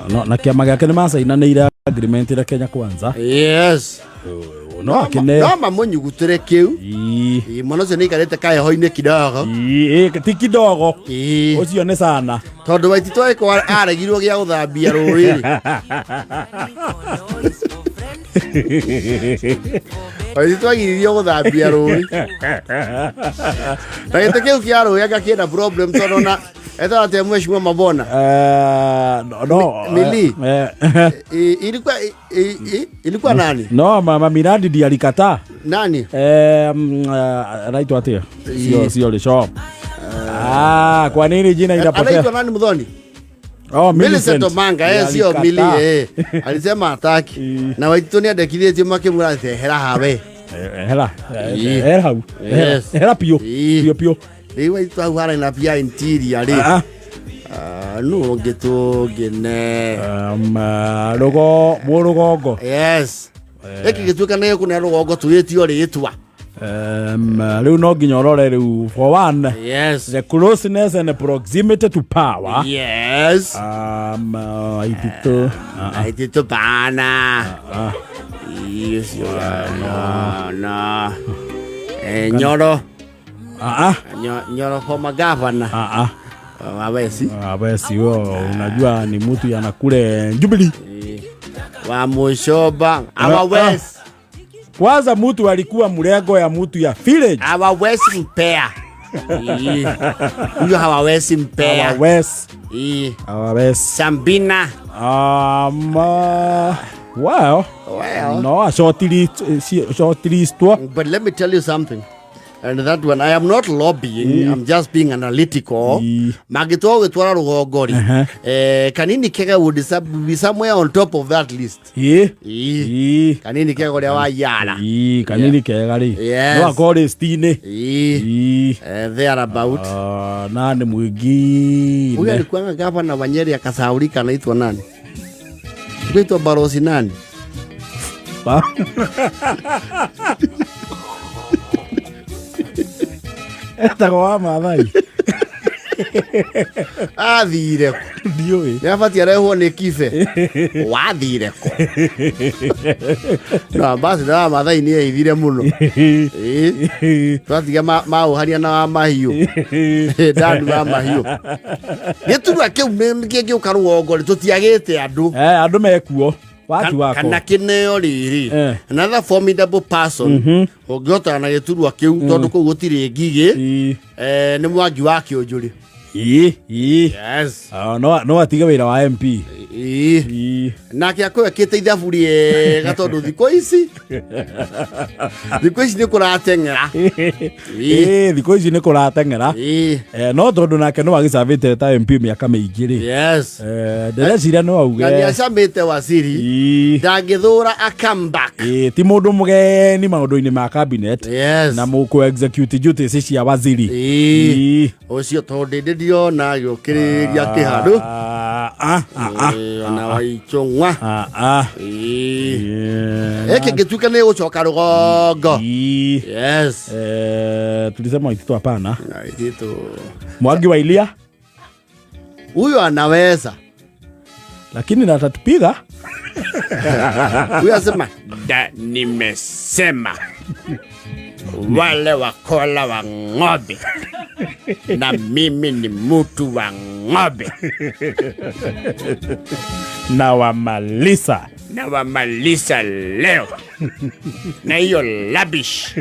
No, na kĩama gĩake nĩ macainanĩire agreement na Kenya Kwanza. Yes. No akĩne No mamũnyugutĩre kĩu. Ii. Ĩ, mwana ũcio nĩ aikarĩte kaheho-inĩ kidogo. Ii, ĩ, ti kidogo. Ĩ. Ũcio nĩ sana. Tondũ Waititũ agĩkorwo aregirwo gĩa gũthambia rũĩ rĩ. Waititũ agiririo gũthambia rũĩ. Na gĩtĩ kĩu kĩa rũĩ anga kĩna problem tondũ ona etagwo atĩa mheshimiwa Mabona? No, no, Mili. Eh, Ilikuwa nani? No, mama Miradi ndiye alikataa. Nani? Anaitwa atia? Sio Lisho. Ah, kwa nini jina inapotea? Anaitwa nani Muthoni? Oh, Millicent Millicent. Omanga, sio Mili, Alikataa. Alisema hataki. Na Waititũ nĩ andekithĩtie makĩmwĩra atĩ hera hawe. Hera. Hera hau. Yes. Hera piũ. Ii. Piũ piũ. Rĩu Waititũ hau hara na pia interior rĩ. Ah, Ah, nũ ũngĩ tũngĩne? Rũgo mũrũgongo. Yes. Gĩkĩ gĩtuĩka nĩ gĩkũnea rũgongo twĩtio rĩtwa. Rĩu no nginya ũrore rĩu for one, Yes. the closeness and proximity to power. Yes. Waititũ. Ah, Waititũ bana. ah. Ii, ũcio no no. Nyoro. Ah, ah. Nyoro former governor. Ah, ah. Wawesi. Ah, basi wewe unajua ni mtu yanakule Jubilee. Wa Mushoba. Our West. Kwanza mtu alikuwa mlengo ya mtu ya village. Hawawezi mpea. Ii. Huyo hawawezi mpea. Hawawezi. Ii. Hawawezi. Sambina. Well, Well. no, a shortlist, shortlistwo. But let me tell you something. And that one, I am not lobbying, I'm just being analytical. Mangĩtua gũgĩtwara rũgongo rĩ, Kanini Kega would be somewhere on top of that list. Ĩ. Ii. Ĩ. Kanini Kega ũrĩa wa Yara. Ĩ, kanini kega rĩ. Yes. No akorwo list-inĩ. Ii. Ĩ. There about. Ah, na nĩ mwingine. Huyu alikuwa gavana wa Nyeri akasahaulika, anaitwa nani? Anaitwa Barosi nani? Etagwo wa Maathai. Athire kũ? Ndiũĩ. Nĩ abatie arehwo nĩ Kibe. Wathire kũ? No ambassador wa Maathai nĩ eithire mũno. Ĩĩ. Twatiga maũharia na wa mahiũ. Ndani wa mahiũ. Gĩturwa kĩu nĩ kĩngĩũka rũgongo rĩ, tũtiagĩte andũ. Andũ mekuo. Watu wako. Kana kĩneo rĩrĩ, another formidable person ũngĩhotana na gĩturwa kĩu tondũ kũu gũtirĩ ngigĩ, nĩ Mwangi wa Kĩũnjũrĩ. Ĩ, ĩ. Yes. Ah, no atige wĩra wa MP. Ĩĩ. Ĩ. Nake akorwo ekĩte ithabu rĩega tondũ thikũ ici nĩ kũrateng'era. Ĩĩ. Ĩ, thikũ ici nĩ kũrateng'era. Ĩĩ. No tondũ nake no agĩcabĩte ta MP mĩaka mĩingĩ rĩ. Ndĩreciria no auge. Na nĩ acamĩte waziri. Ĩ. Ndangĩthũra a comeback. Ĩ, ti mũndũ mũgeni maũndũ-inĩ ma cabinet Yes. na mũkũ execute duties cia waziri. Ĩĩ. Ĩ. Ũcio tondũ ndĩ ndĩrona agĩũkĩrĩria kĩhandũ. Ah, ah, ah, ah. Ĩĩ, ona Waichũng'wa. Ah, ah. Ĩĩ. Yeah. Gĩkĩ ngĩtuĩka nĩ gũcoka rũgongo. Ĩ. Yes. Tulisema Waititu hapana. Waititu. Mwangi wa Ilia. Huyo anaweza. Lakini na atatupiga. Huyo asema da, nimesema wale wakola wa ng'ombe na mimi ni mtu wa ng'ombe. Na wamaliza. Na wamaliza leo na hiyo labish.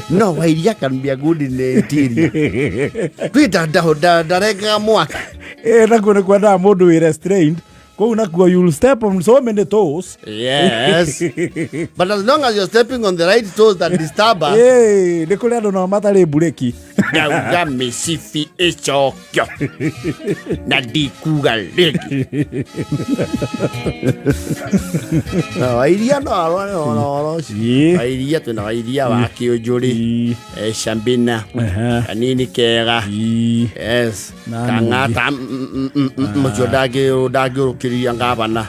No Wairia can be a good in the interior. Twita ndarengaga mwaka. Nakuo nĩ kwendaga mũndũ wĩ restrained kũu nakuo you'll step on so many toes. Yes, but as long as you're stepping on the right toes that disturb us. Nĩ kũrĩ andũ nao matarĩ mburĩki. Ndauga mĩcibi ĩcokio na ndikuga rĩngĩ. No, Wairia no arware ũhoro ũcio. Wairia, twĩna Wairia wa Kĩũnjũrĩ. Shambina. Kanini Kega. Yes. Nani? Kang'ata mũcio ndangĩũrũkĩria ngavana.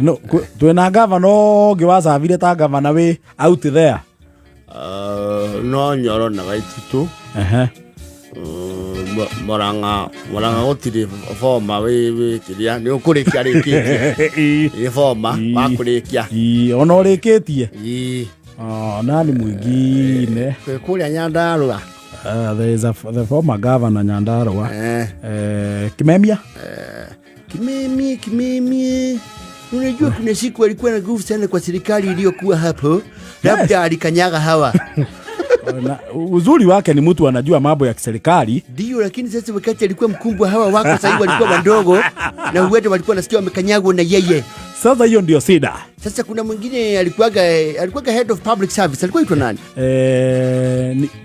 No, twĩna gavana ũngĩ wacabire ta gavana wĩ out there. No Nyoro na Waititũ. Murang'a Murang'a gũtirĩ boma wĩ kĩrĩa nĩ ũkũrĩkia rĩkĩtie ĩ boma wa kũrĩkia. Ii, ona ũrĩkĩtie. Ĩ. Oh, nani mwingine? Kwĩ kũrĩa Nyandarũa. There is the former governor Nyandarua. Kimemia. Kimemi, Kimemi, unajua kuna siku alikuwa na nguvu sana kwa serikali iliyokuwa hapo, labda alikanyaga hawa. Na, uzuri wake ni mtu anajua mambo ya kiserikali. Ndio, lakini sasa wakati alikuwa mkubwa hawa wako sasa hivi walikuwa wadogo na huenda walikuwa nasikia wamekanyagwa na yeye. Sasa hiyo ndio shida. Sasa kuna mwingine alikuwaga head of public service, alikuwa aitwa nani?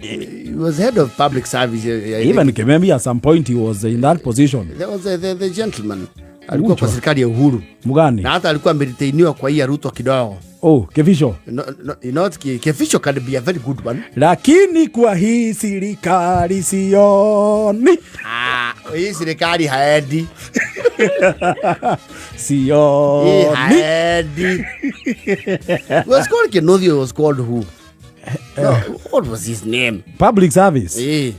He was head of public service. Even Kimemia at some point he was in that position. There was the gentleman alikuwa kwa serikali ya Uhuru. Mgani? Na hata alikuwa ameretainiwa kwa hii ya Ruto kidogo. Oh, Kefisho. No, no, not Kefisho can be a very good one. Lakini kwa hii serikali sioni. Ah, hii serikali haendi. Sioni. Hii haendi. Was called Kenothio, was called who? No, what was his name? Public service.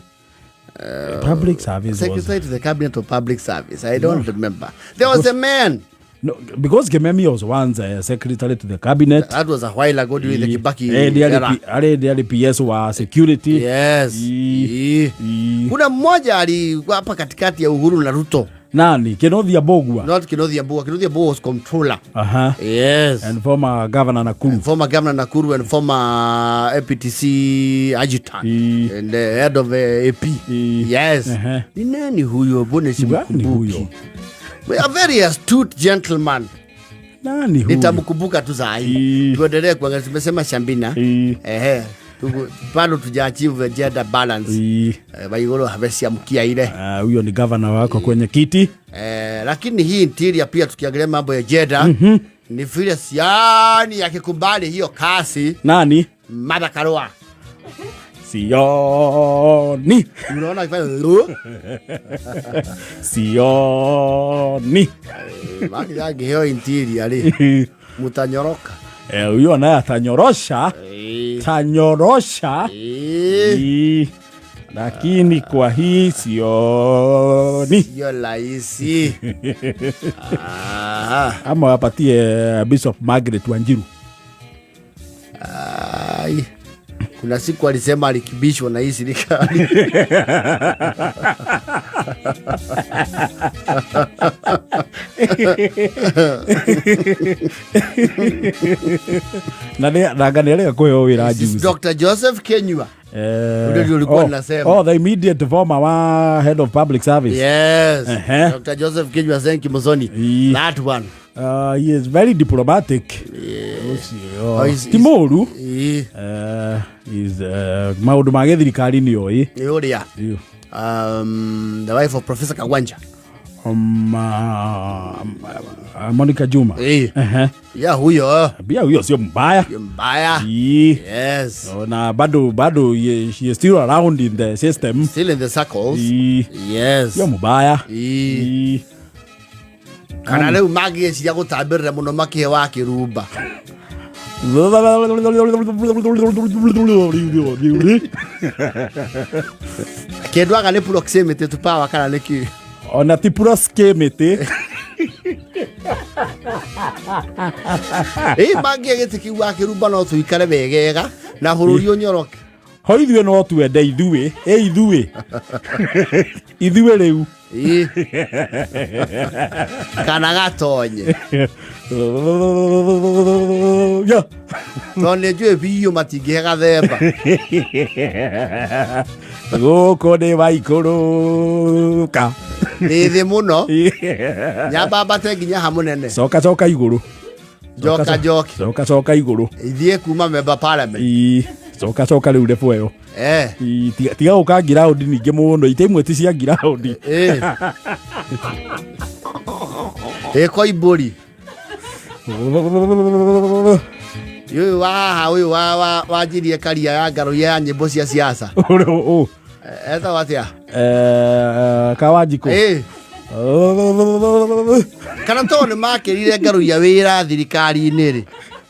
Public service Secretary was to the Cabinet of Public Service. I don't remember. There was a man. No, because Kimemi was once secretary to the cabinet. That was a while ago during the Kibaki era. Ndiye PS wa security. Yes. Kuna mmoja alikuwa hapa katikati ya Uhuru na Ruto. Nani? Kenothia Mbugua. Not Kenothia Mbugua. Kenothia Mbugua was comptroller. Yes. And former governor Nakuru. And former governor Nakuru and former APTC adjutant. And the head of AP. Yes. Ni nani huyo? Mbona Ni simkumbuki? huyo? A very astute gentleman. Nani huyo? Nitamkumbuka tu saa hii. Tuendelee kuangalia, tumesema Shambina. Bado tujaachieve gender balance. Waiguru hamesiamkia ile. Huyo ni governor wako kwenye kiti. Lakini hii interior pia tukiangalia mambo ya gender, ni vile siani yakikubali hiyo kasi. Nani? Martha Karua. Sioni. Unaona akifanya lu? Sioni. Maki yake hiyo interior ali. Mutanyoroka. Huyo naye atanyorosha. Tanyorosha. Lakini kwa hii sioni. Sio rahisi. Ama wapatie Bishop Margaret Wanjiru. Ai. Kuna siku alisema alikibishwa na hii serikali. Na nĩ, na anga nĩ arega kũheo wĩra This is juzi. Dr. Joseph Kinyua. Ndio ndio ulikuwa unasema. Oh, the immediate former wa head of public service. Yes. Dr. Joseph Kinyua Zenki Musoni. That one. He is very diplomatic. Yeah. Ũcio. Oh, Ti mũũru. Is maũndũ ma gĩthirikari nĩ oĩ. Nĩ ũrĩa. Ĩyo. The wife of Professor Kagwanja. Monica Juma. Ya huyo. Pia huyo sio mbaya. Sio mbaya. Yes. No, na bado she is still around in the system. Still in the circles. Yes. Sio mbaya. Kana rĩu mangĩciria gũtambĩrĩra mũno makĩhe wa kĩrumba. Kĩndũ anga nĩ proximity to power kana nĩ kĩ? Ona ti proximity. Ĩ mangĩe gĩtĩ kĩu wa kĩrumba no tũikare wegega na bũrũri ũnyoroke. Ho ithuĩ no twende ithuĩ, ĩ ithuĩ. Ithuĩ rĩu. Ĩ. Kana gatonye. Ya. Tondũ nĩ njũĩ biũ matingĩhe gathemba. Gũkũ nĩ waikũrũka. Nĩ thĩ mũno. Nyambambate nginya ha mũnene. Coka coka igũrũ. Njoka njoke. Coka coka igũrũ. Ithiĩ kuma member parliament. Ĩ. Coka coka rĩu level ĩyo. Ĩ, tiga gũka ground ningĩ mũno, ite imwe ti cia ground. Ĩ Koimbũri. Ũyũ wa haha, ũyũ wanjirie karia ya ngaro ya nyĩmbo cia siasa. Ũrĩ ũ? Etagwo atĩa? Kawanjikũ. Kana tondũ nĩ makĩrire Ngaruiya wĩra thirikari-inĩ rĩ,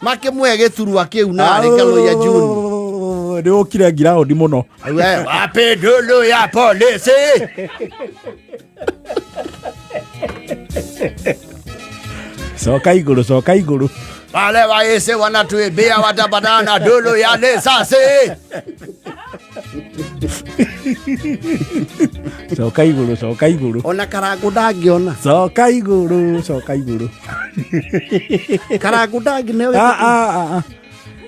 makĩmũhe gĩturwa kĩu narĩ Ngaruiya Junior. Nĩ ũkire ngiraũndi mũno. We, wapi ndulu ya polisi? Coka igũrũ, coka igũrũ. Wale waisi wanatuibia watapatana na ndulu ya risasi. Coka igũrũ, coka igũrũ. Ona karangu ndangĩona. Coka igũrũ, coka igũrũ. Karangu ndangĩneo. Ah, ah, ah, ah.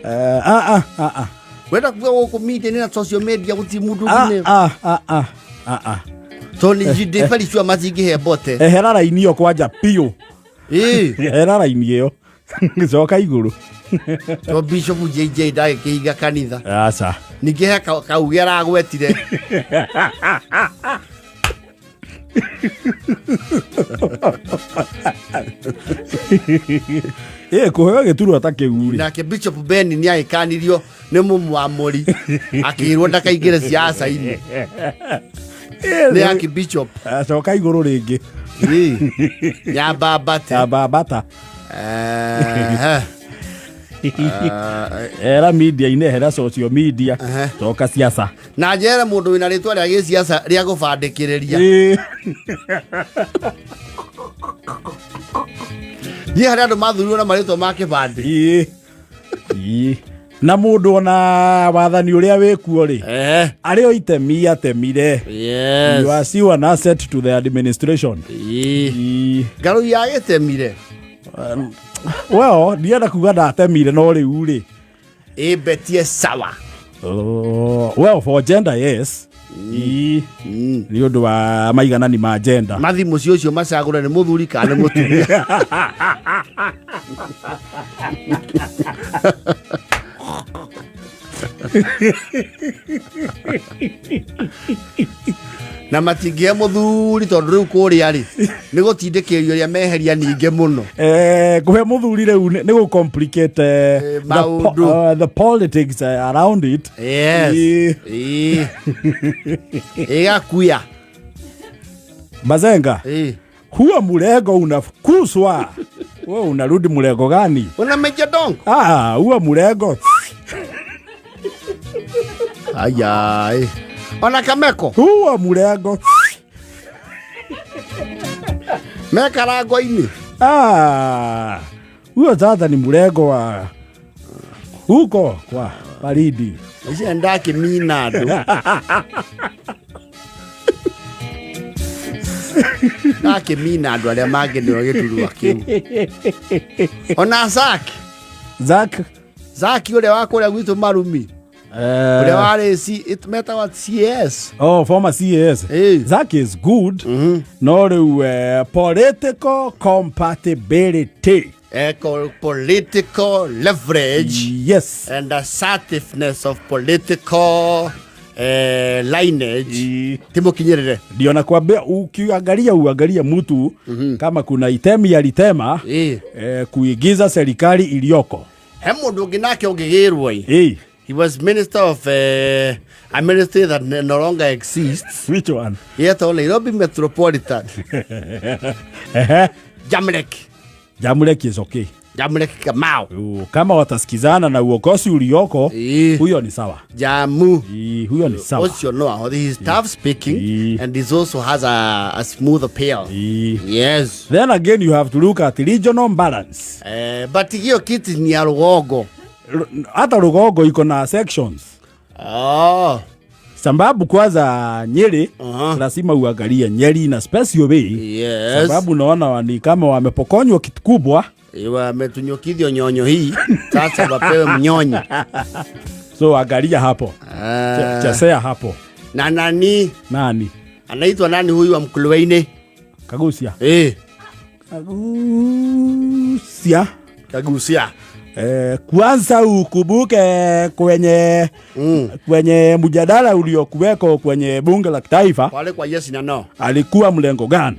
Ah, ah, ah, ah. Wenda kuga gũkũ media na social media gũtirĩ mũndũ Ah, ũngĩneo. ah, ah, ah, ah, ah. Tondũ ndĩ very sure matingĩhe mbote. Ehera raini ĩyo kwanja biũ. Ĩĩ. Ehera raini ĩyo. Coka igũrũ. To Bishop JJ ndagĩkĩhinga kanitha. Aca. Ningĩ he kauge aragwetire. Ĩ kũheo gĩturwa ta kĩu rĩ. Nake Bishop Ben nĩ agĩkanirio nĩ mũmwamũri akĩrwo ndakaingĩre siasa-inĩ. Nĩ Archbishop. Coka igũrũ rĩngĩ. Ĩĩ. Nyambambate. Ambambata. Ehe. Era media-inĩ, hera social media. Ehe. Coka siasa. Na njere mũndũ wĩna rĩtwa rĩa gĩsiasa rĩa gũbandĩkĩrĩria. Ĩ. Thiĩ harĩa andũ mathurirwo na marĩtwa ma kĩbandĩ. Ĩ. Ĩ. Na mũndũ ona wathani ũrĩa wĩkuo rĩ, Ehe. arĩ o itemi atemire. Yes. You are still an asset to the administration. Ĩĩ. Ĩ. Ngarũi yagĩtemire. Well, ndienda kuga ndatemire no rĩu rĩ. Ĩmbetie sawa. Oh, well, for gender, yes. Ĩ. Nĩ ũndũ wa maiganani ma gender. Mathi mũciĩ ũcio macagũre nĩ mũthuri kana nĩ mũtumia. Na matingĩhe mũthuri tondũ rĩu kũrĩa rĩ nĩ gũtindĩkĩrĩrio rĩa meheria ningĩ mũno. Kũhe mũthuri rĩu nĩ gũ complicate Maũndũ. The politics around it. Yes. Ĩ. Ĩĩ. Ĩgakuya. Bazenga, Ĩĩ. huo mrengo unafukuzwa. Wewe unarudi mrengo gani? Una meja dongo. Ah, huo mrengo. Ayai. Ona kameko. Huo mrengo. Mekarango-inĩ. Ah, huo sasa ni mrengo wa huko kwa baridi. Icio ndakĩmina andũ. Ndakĩmina andũ arĩa mangĩneo gĩturwa kĩu. Ona Zaki. Zack Zaki ũrĩa wa kũrĩa gwitũ Marumi. Ũrĩa warĩ metagwo CS. Oh, former CAS. Eh. Zack is good. No rĩu political compatibility. Political leverage Yes. and assertiveness of political lineage. Timũkinyĩrĩre. Ndio nakwambia ukiangalia uangalie mtu kama kuna itemi alitema kuigiza serikali iliyoko. He mũndũ ũngĩ nake ũngĩgĩrwo ĩ. He was minister of a ministry that no longer exists. Which one? Yetagwo Nairobi Metropolitan. Jamlek. Jamlek is okay. Jamlek Kamau. Kama watasikizana na uongozi ulioko, huyo ni sawa. Jamu. Huyo ni sawa. Ũcio no ahote. He is tough speaking and he also has a smooth appeal. Yes. Then again you have to look at regional balance. But hiyo kiti ni ya Rugongo. Hata Rugongo iko na sections. Sababu kwanza Nyeri, lazima uangalie Nyeri na special way. Yes. Sababu naona ni kama wamepokonywa kitu kubwa. Wametunyukithio nyonyo hii. Sasa wapewe mnyonyo. So angalia hapo. Chesea hapo. Na nani? Nani? Anaitwa nani huyu wa Mkulweini? Kagucia. Kagucia. Kagucia. Kwanza ukumbuke kwenye mjadala uliokuweko kwenye bunge la kitaifa. Pale kwa yes na no. Alikuwa mlengo gani?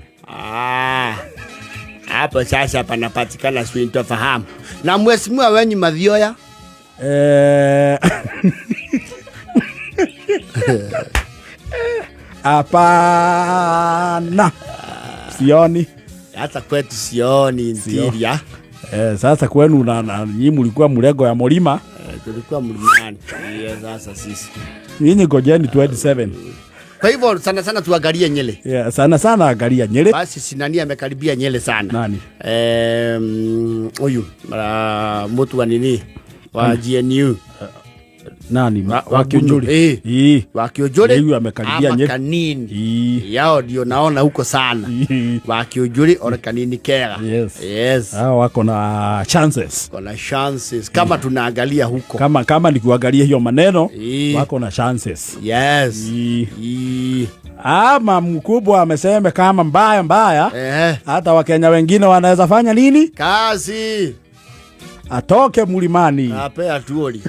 Hapo sasa panapatikana sintofahamu. Na mheshimiwa wenyu Mathioya? Hapana. Sioni. Hata kwetu sioni Sio. interior. Sasa kwenu na nyinyi mlikuwa mlengo ya mlima. Tulikuwa mlimani. Yeah, sasa sisi. Nyinyi ngojeni 27. Kwa hivyo sana sana tuangalie Nyeri. Yeah, sana sana angalia Nyeri. Basi sinani amekaribia Nyeri sana. Nani? Huyu mtu wa nini wa GNU. Nani? Wa Wa Kiunjuri. Eh. Ii. Wa Kiunjuri Huyu amekaribia ama Nyeri. Kanini. Ii. Yao ndio naona huko sana. Ii. Wa Kiunjuri or Kanini Kega. Yes. Yes. Hao wako na chances. Kona chances kama tunaangalia huko. Kama ni kuangalia hiyo maneno Ii. wako na chances. Yes. Ii. Ii. Ama mkubwa amesema kama mbaya mbaya, hata Wakenya wengine wanaweza fanya nini? Kazi. Atoke mlimani. Apea tuoli.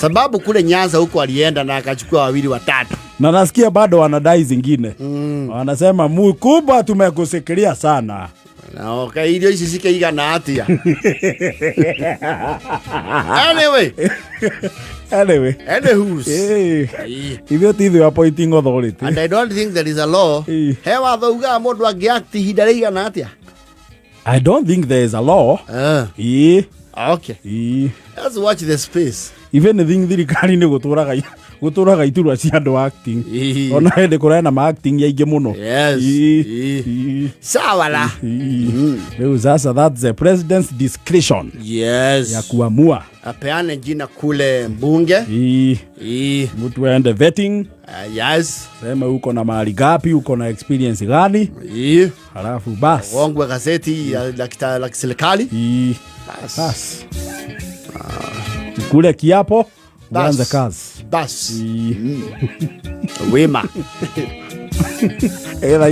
Sababu kule Nyanza huko alienda na akachukua wawili watatu. Na nasikia bado wanadai zingine. Wanasema mkubwa, tumekusikilia sana. Na okay, irio ici cikĩigana atia? Anyway, Anyway. anywho's. Ithuĩ ti ithuĩ appointing authority. And I don't think there is a law. He watho ugaga mũndũ angĩact ihinda rĩigana atĩa? I don't think there is a law. Ĩĩ. Okay. Ĩĩ. Let's watch the space. If anything thirikari nĩ gũtũraga iturwa cia andũ acting. Ona hĩndĩ kũrena ma acting yaingĩ mũno. Yes. Ĩĩ. Ĩĩ. Ĩĩ. Sawa la. Ĩĩ. Rĩu sasa that's the president's discretion. Yes. Ya kuamua. Apeane jina kule mbunge. Ĩĩ. Ĩĩ. Mtu aende vetting. Yes. Sema uko na mahali gapi, uko na experience gani? Ĩĩ. Halafu bas. Gongwe gazeti la kiserikali. Ĩĩ. Bas. Bas. Kule kiapo uanze kazi. Bas. Ĩĩ. Wima. Ĩra.